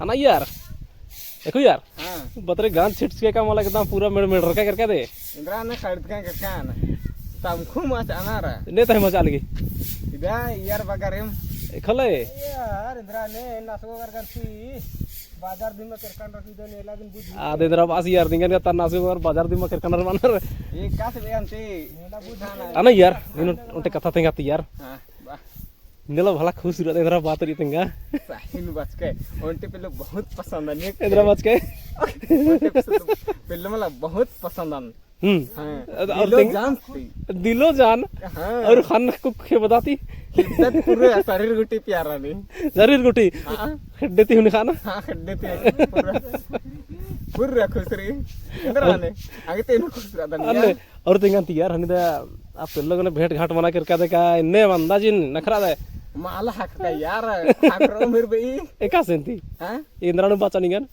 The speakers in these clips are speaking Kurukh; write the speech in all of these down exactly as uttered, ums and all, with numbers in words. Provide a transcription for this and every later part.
अना यार। देखो यार। हाँ। बतरे गान छिटके का मला एकदम पूरा मेड़ मेड़ रखा करके दे। इंद्रा ने खरीद का करके आना। तमखु मचा अना रा। ने तहे मचा लगी। इदा यार बगरेम। ए, खले। यार, इंद्रा ने नसगो कर करती। बाजार दिम केरकन रखी दो ने लागिन बुद्धि। आ, दे इंद्रा बास यार, दिंगन का तना से और बाजार दिम केरकन रखी दो। ये का से बेअंती? अना यार, नीन ओन्टे कत्था तेंगा ती यार। हाँ, बा। नेला भला खुश रअदय एन्दरा बात रई तेंगा। सही नू बाचकय। ओन्टे पेल्लो बहुत पसंद अन। एन्दरा बाचकय। ओन्टे पेल्लो मला बहुत पसंद अन। हम्म। हाँ। अद-, और दिलो तेंगा जान ती। दिलो जान। हाँ। और खान कुक खे बदाती। हिद्दत पूरे शरीर गुटी प्यारा नी। शरीर गुटी। हाँ। खेड्डे ती हुन खाना। हाँ, खेड्डे ती। पूरा, पूरा खुश रई। एन्दरा ने। आगे ते इन्नु खुश रअदन अले। यार। और तेंगन ती यार, हनी दा, आ पेल्लो गने भेंट घाट मना केरका दे का, इन्ने मंदा जिन नखरा दे। मला हक का यार, हक रो मेर बई। एकासे ती। हाँ? एन्दरा नू बाचा निंगन?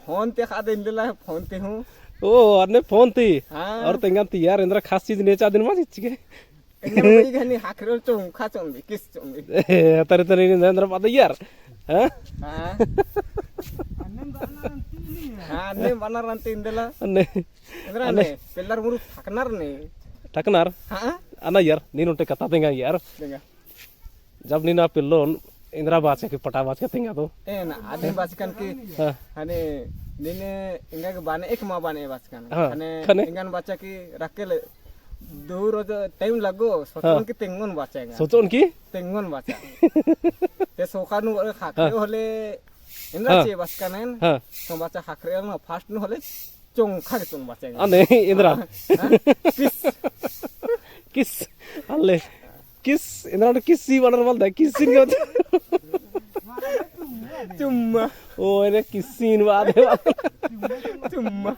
फोन ते खा दे इंदला, फोन ते हूँ। ओ, अन्ने फोन ती। हाँ। और तेंगन ती यार, एन्दरा खास चीज नेचा दिन मा चिच्चके। एन्दरा बई घनी हक रो चोंखा चोंदी, किस चोंदी। ए, तरे तरे एन्दरा बात यार। हाँ? हाँ। हाँ, अन्ने बना रंती इंदला। अन्ने। एन्दरा अन्ने। ने, पेल्लर मुरु ठकनर ने। ठकनर? हाँ? अना यार, नीन ओन्टे कत्था तेंगा यार। तेंगा। जब नीन आ पेल्लोन, एन्दरा बाचका की पटा बाचका तेंगा तो। ए ना, आदिम बाचकन की, हाँ। हने, नीन एंगा के बाने, एक मा बाने बाचकन। हाँ, हने, खने? एंगन बाचा की रखेले, दो रोज टाइम लगो, सोचोन हाँ। की तेंगोन बाचा एंगा। सोचोन की? तेंगोन बाचा। ते सोखा नू खाखरे हाँ। होले, एन्दरा हाँ। चे बाचकन एन, हाँ। तो बाचा खाखरे होले, first नू होले, चोंखा के तुन बाचा। अन्ने, एन्दरा। हाँ, हाँ, किस। किस, अले। किस, एन्दरा ने किस ही बनर बलदा, किस ही नहीं होता। चुम्मा। ओ, एन्दरा किस ही नहीं बात है। चुम्मा।